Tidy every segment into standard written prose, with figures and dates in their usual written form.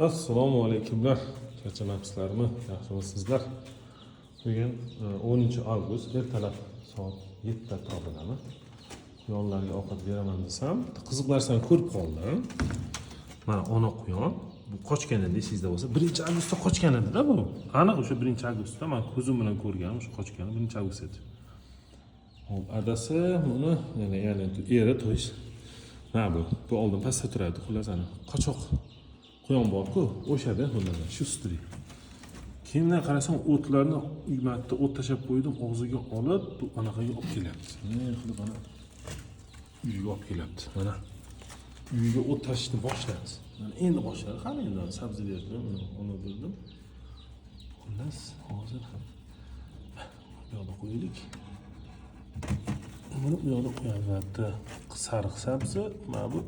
Assalomu alaykumlar. Charchamabsizlarmi? Yaxshimisizlar? Bugun 10 avgust, ertalab soat 7 atrofidami? Quyonlarga ovqat beraman desam, bitta qiziq narsani ko'rib qoldim. Mana ona quyon bu qochgan edi, esingizda bo'lsa, 1 avgustda qochgan edi-da bu. Aniq o'sha 1 avgustda men ko'zim bilan ko'rganim, o'sha qochgani 1 avgust edi. Hop, adasi buni, ya'ni eri, то есть mana bu oldin pastda turardi, xullas, ana qochoq quyon borku, o'shada bundan шустрый. Keyin qarasam, o'tlarni marta o't tashlab qo'ydim, og'ziga olib, bu anaqaga olib kelyapti. Ne qilib, mana uyga olib kelyapti. Mana uyga o't tashishni boshladi. Mana endi boshladi. Hali endi sabzi berdim, uni olib berdim. Xullas, hozir bu yoqda qo'yaylik. Buni bu yoqda qo'yamiz. Bitta sariq sabzi, mana bu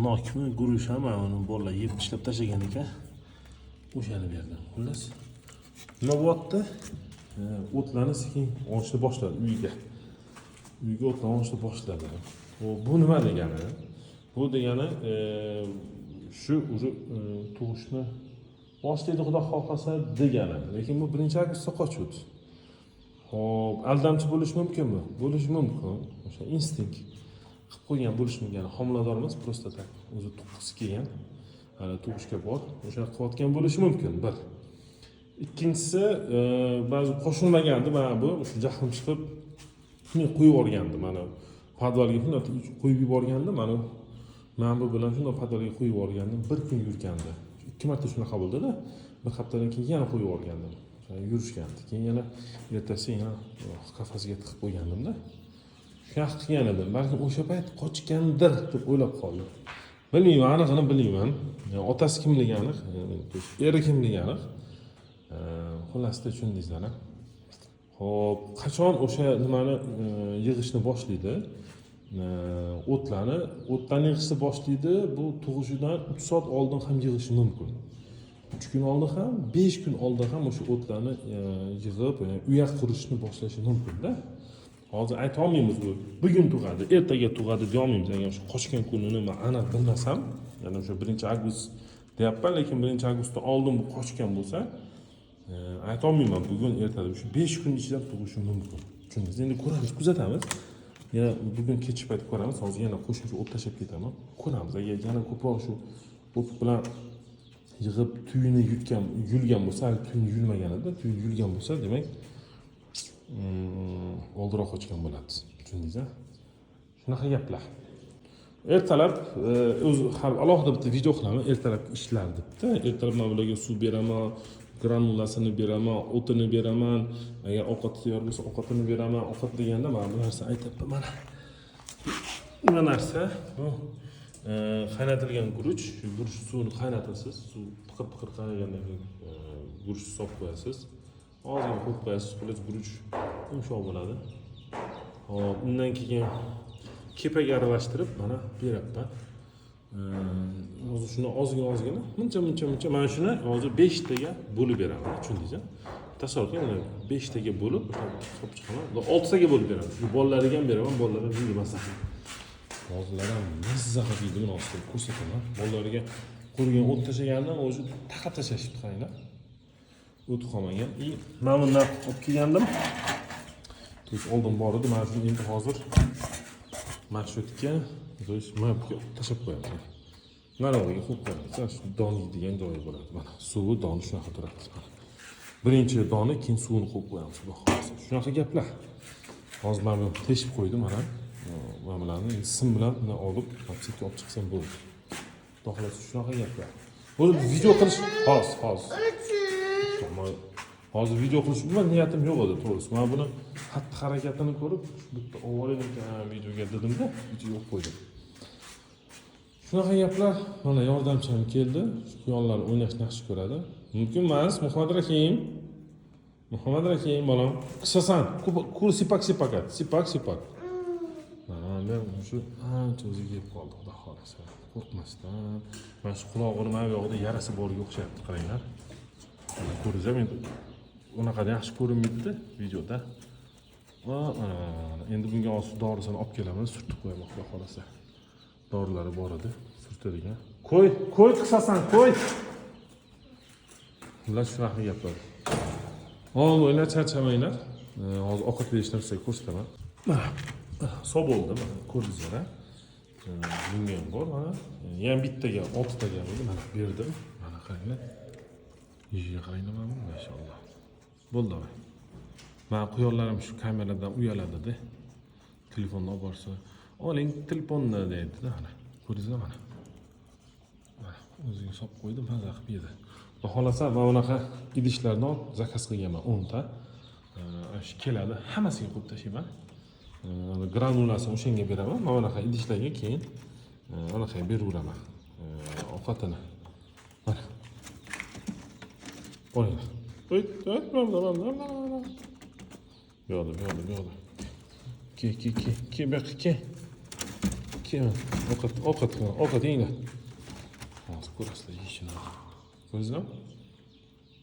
nokmi, guruch ham, mana uni bolalar yeb tishlab tashlagan ekan. O'shani berdim. Xullas, nima bo'lyapti? O'tlarni sekin olishni boshladi uyga. Uyga o'tlarni olishni boshladi. Bu nima degani? Bu degani shu уже tug'ishni boshlaydi, Xudo xohlasa, degani. Lekin bu 1 avgustda qochuvdi. Xo'p, aldamchi bo'lishi mumkinmi? Bo'lishi mumkin. O'sha instinkt qilib qo'ygan bo'lishi mumkin. Ya'ni homilador emas, просто так o'zi tuqqisi kelgan. Hali tug'ishga bor. O'sha qilayotgan bo'lishi mumkin, bir. Ikkinchisi, ba'zi qo'shilmagandi mana bu, o'sha jahlim chiqib, shunday qo'yib yuborgandi mana podvalga, shunday qo'yib yuborgandi mana bu bilan shunday podvalga qo'yib yuborgandim, bir kun yurgandi. Ikki marta shunaqa bo'ldi-da. Bir haftadan keyin yana qo'yib yuborgandim. Yurishgandi. Keyin yana ertasi yana qafasiga tiqib qo'ygandimda. Shunaqa qilgan edim. Balkim o'sha payt qochgandir deb o'ylab qoldim. Bilmayman, anig'ini bilmayman. Yani otasi kimligi aniq, то есть eri kimligi aniq. Xullasida tushundingizlar, a? Xo'p, qachon o'sha nimani yig'ishni boshlaydi? O'tlarni yig'ishni boshlaydi. Bu tug'ishidan 3 soat oldin ham yig'ishi mumkin. 3 kun oldin ham, 5 kun oldin ham o'sha o'tlarni yig'ib, uya qurishni boshlashi mumkin-da. Hozir ayta olmaymiz, bu bugun tug'adi, ertaga tug'adi deya olmaymiz. Agar o'sha qochgan kunini man aniq bilmasam, ya'ni o'sha 1 avgust deyapman, lekin 1 avgustdan oldin bu qochgan bo'lsa, ayta olmayman bugun, ertaga, shu 5 kun ichida tug'ishi mumkin. Tushundingiz? Endi ko'ramiz, kuzatamiz. Yana bugun kechki payt ko'ramiz. Hozir yana qo'shimcha o't tashlab ketaman. Ko'ramiz. Agar yana ko'proq shu o't bilan yig'ib tuyini yutgan, yulgan bo'lsa, hali tuyini yulmagan edi, tuyini yulgan bo'lsa, demak, oldinroq qochgan bo'ladi. Tushundingiz, a? Shunaqa gaplar. Ertalab o'zi har alohida bitta video qilaman, ertalabki ishlar debdi. Ertalab mana bularga suv beraman, granulasini beraman, o'tini beraman, agar ovqat tayyor bo'lsa, ovqatini beraman. Ovqat deganda mana bu narsa aytyapman, mana nima narsa bu, qaynatilgan guruch. Shu guruch suvini qaynatasiz, suv piqir piqir qaynagandan keyin guruchni solib qo'yasiz, ozgina qo'yib qo'yasiz, xullas, guruch yumshoq bo'ladi. Hop, undan keyin kepak aralashtirib mana beryapman. Hozir shuni ozgina ozgina, muncha muncha muncha, mana shuni hozir beshtaga bo'lib beraman, tushundingiz? Tasavvur qiling, mana beshtaga bo'lib solib chiqaman, oltitaga bo'lib beraman. Shu bolalarga ham beraman, bolalar ham yeydi mazza qilib. Hozirlar ham mazza qilib yeydi. Buni hozir ko'rsataman bolalarga. Qurigan o't tashlagandan o'zi taqab tashlashibdi, qaranglar, o't qolmagan. И mana bundan olib kelgandim, то есть oldin bor edi. Mana shuni endi hozir mana shu yerga, то есть mana bu yerga tashlab qo'yamiz, narog'iga qo'yib qo'yamiz. Mana shu don yeydigan joyi bo'ladi. Mana suvi, doni shunaqa turadi. Mana birinchi doni, keyin suvini qo'yib qo'yamiz, Xudo xohlasa. Shunaqa gaplar. Hozir mana buni teshib qo'ydim, mana bularni endi sim bilan uni olib chetga olib chiqsam bo'ldi, Xudo xohlasa. Shunaqa gaplar. O'zi video qilish hozir hozir video qilish umuman niyatim yo'q edi, to'g'risi. Mana buni xatti harakatini ko'rib, shu bitta olib olaylik ekan videoga dedimda, videoga olib qo'ydim. Shunaqa gaplar. Mana yordamchi ham keldi. Shu quyonlar o'ynashni yaxshi ko'radi. Mumkin emas, Muhammad Rahim, Muhammad Rahim, bolam, qisasan kur, sipak sipak at, sipak sipak. Mana men shu ancha o'ziga kelib qoldi, Xudo xohlasa, qo'rqmasdan. Mana shu qulog'ini mana bu yog'ida yarasi borga o'xshayapti, qaranglar. Mana, ko'rdingiz, endi unaqa yaxshi ko'rinmaydida videoda. Va mana endi bunga hozir dorisini olib kelaman, surtib qo'yaman, Xudo xohlasa. Dorilari bor edi surtadigan. Qo'y, qo'y, qisasan, qo'y. Bular shunaqa gaplar. Omon bo'linglar, charchamanglar. Hozir ovqat berish narsaga ko'rsataman. Mana sov bo'ldi, mana ko'rdingizlar, a? Bunga ham bor, mana. Yana bittaga, oltitaga bo'ldi, mana berdim. Mana qaranglar. Yuziga qaranglar mana, mashalloh. Bo'ldi, voy. Mana quyonlarim shu kameradan uyaladida. Telefonni olib borsa, "Oling telefonni" deydi-da, mana. Ko'rdingizmi mana? Mana o'ziga solib qo'ydim, maza qilib yedi. Xudo xohlasa, mana bunaqa idishlarni olib заказ qilganman 10 ta. Shu keladi, hammasiga qo'yib tashlayman. Granulasini o'shanga beraman. Mana bunaqa idishlarga keyin anaqa beraveraman. Ovqatini. Mana. Olinglar. Oy, oy, mana, mana, mana, mana. Bu yoqda, bu yoqda, bu yoqda. Ke, ke, ke, ke, bu yoqqa ke. Ke, ovqat, ovqat, ovqat yenglar. Hozir ko'rasizlar yeyishini. Ko'rdingizmi?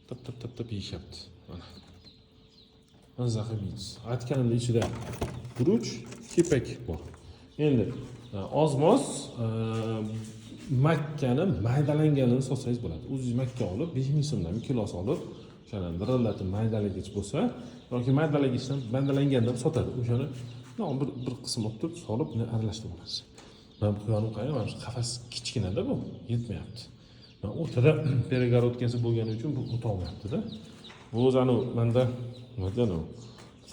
Tap tap tap tap yeyishyapti. Mana. Mazza qilib yeysiz. Aytganimda ichida guruch, kepak bor. Endi oz-moz makkani maydalanganini sotsangiz bo'ladi. O'zingiz makka olib 5000 so'mdan kilosi olib, o'shani dirillatib maydalagich bo'lsa yoki maydalagichdan maydalangandan sotadi. O'shani bir qism olib turib solib, uni aralashtirib olasiz. Mana bu quyonim qarang, mana shu qafas kichkinada bu, yetmayapti. Mana o'rtada перегородка si bo'lgani uchun bu o'tolmayapti-da. Bu o'zi anavi manda nima deydi, anavi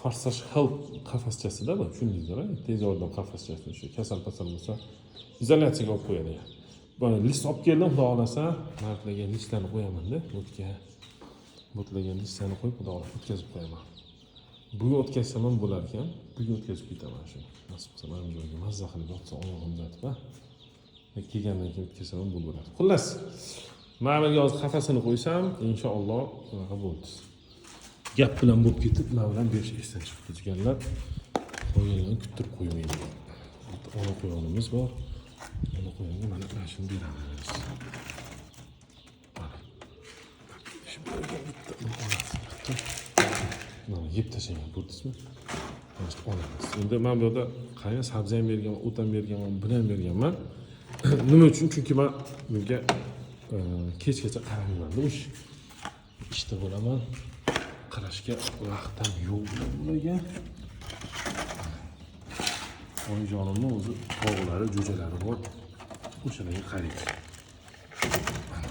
"Forsaj help" qafaschasida bu, tushundingizlar, tez yordam qafaschasi, o'sha kasal pasal bo'lsa izolyatsiyaga olib qo'yadi. Mana list olib keldim, xudo xohlasa, martlagan listlarni qo'yamanda, bo'tga bo'tlagan listlarni qo'yib, xudo xohlasa, o'tkazib qo'yaman. Bugun o'tkazsam ham bo'lar ekan, bugun o'tkazib ketaman shu. Nasib qilsa, mana bu joyga mazza qilib yotsa, oyog'imni uzatib, ha. Kelgandan keyin o'tkazsam ham bo'laveradi. Xullas, mana bu yerga hozir qafasini qo'ysam, inshaalloh shunaqa bo'ldi. Gap bilan bo'lib ketib, nima bilan berish esdan chiqibdi jigarlar. Qolganlarni kuttirib qo'ymaydi. Bitta ona quyonimiz bor. Ona quyonga mana shuni beramiz. Mana. Shu bitta onasi bitta. Mana yeb tashlagan, ko'rdingizmi? Mana shu olamiz. Endi mana bu yerda qarang, sabzi ham berganman, o't ham berganman, buni ham berganman. Nima uchun? Chunki man bunga kechgacha qaramayman. O'sha ishda bo'laman. Qarashga vaqt ham yo'q ularga. Oyijonimni o'zi tovuqlari, jo'jalari bor. O'shalarga qaraydi. Mana.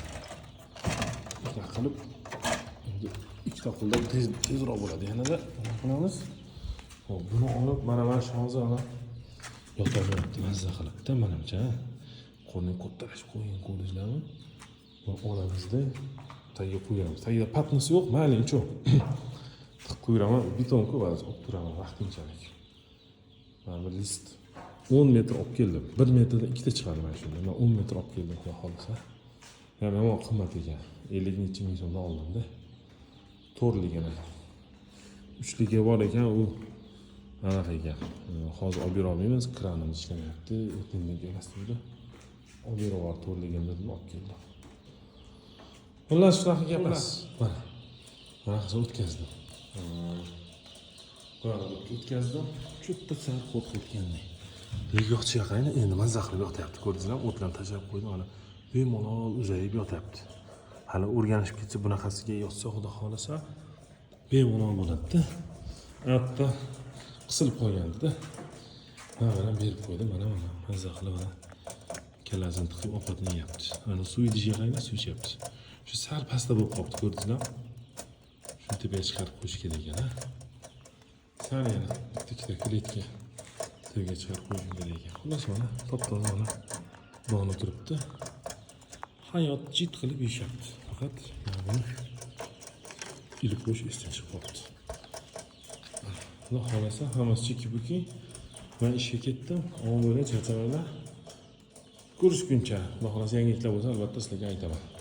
Shunaqa qilib endi ikkita qo'lda tez tezroq bo'ladi yanada. Nima qilamiz? Hop, buni olib mana shu hozir ana yotolmayapti mazza qilibdi manimcha. Qo'lni kattalashib qo'ygan, ko'rdingizlarmi? Buni olamizda tagiga qo'yamiz. Tagida patnisi yo'q, mayli, ничего. Tiqib qo'yaveraman, betonku ba'zi olib turaman vaqtinchalik. Mana bir list 10 metr olib keldim. 1 metrdan ikkita chiqadi mana shunda. Men 10 metr olib keldim, xudo xohlasa. Ham yomon qimmat ekan. 50 necha ming so'mdan oldimda. To'rtligini. Uchligi bor ekan, u anaqa ekan. Hozir olib bera olmaymiz, kranimiz ishlamayapti. Ertangi kelasiz dedi. Olib berib yubor to'rtligini dedim, olib keldim. Xullas, shunaqa gaplar. Mana. Mana qilsa o'tkazdim. Mana o'tkazdim. Cho'tta sal qo'rqayotgandek. Lekin yotishiga qarang, endi mazza qilib yotyapti, ko'rdingizlarmi? O'tlarni tashlab qo'ydim, mana bemalol uzayib yotyapti. Hali o'rganishib ketsa, bunaqasiga yotsa, xudo xohlasa, bemalol bo'ladida. Hatto qisilib qolgandida. Mana berib qo'ydim, mana mazza qilib mana kallasini tiqib ovqatini yeyapti. Mana suv idishiga qarang, suv ichyapti. Shu sal pastda bo'lib qolibdi, ko'rdingizlarmi? Shuni tepaga chiqarib qo'yish kerak ekan, a? Sal yana bitta ikkita клетка tepaga chiqarib qo'yishim kerak ekan. Xullas, mana top toza mana dona turibdi. Hayot jit qilib yeyishyapti. Faqat mana buni ilib qo'yish esdan chiqib qolibdi. Xudo xohlasa, hammasi чики-пуки. Men ishga ketdim. Omon bo'linglar, charchamanglar. Ko'rishguncha, xudo xohlasa, yangiliklar bo'lsa, albatta sizlarga aytaman.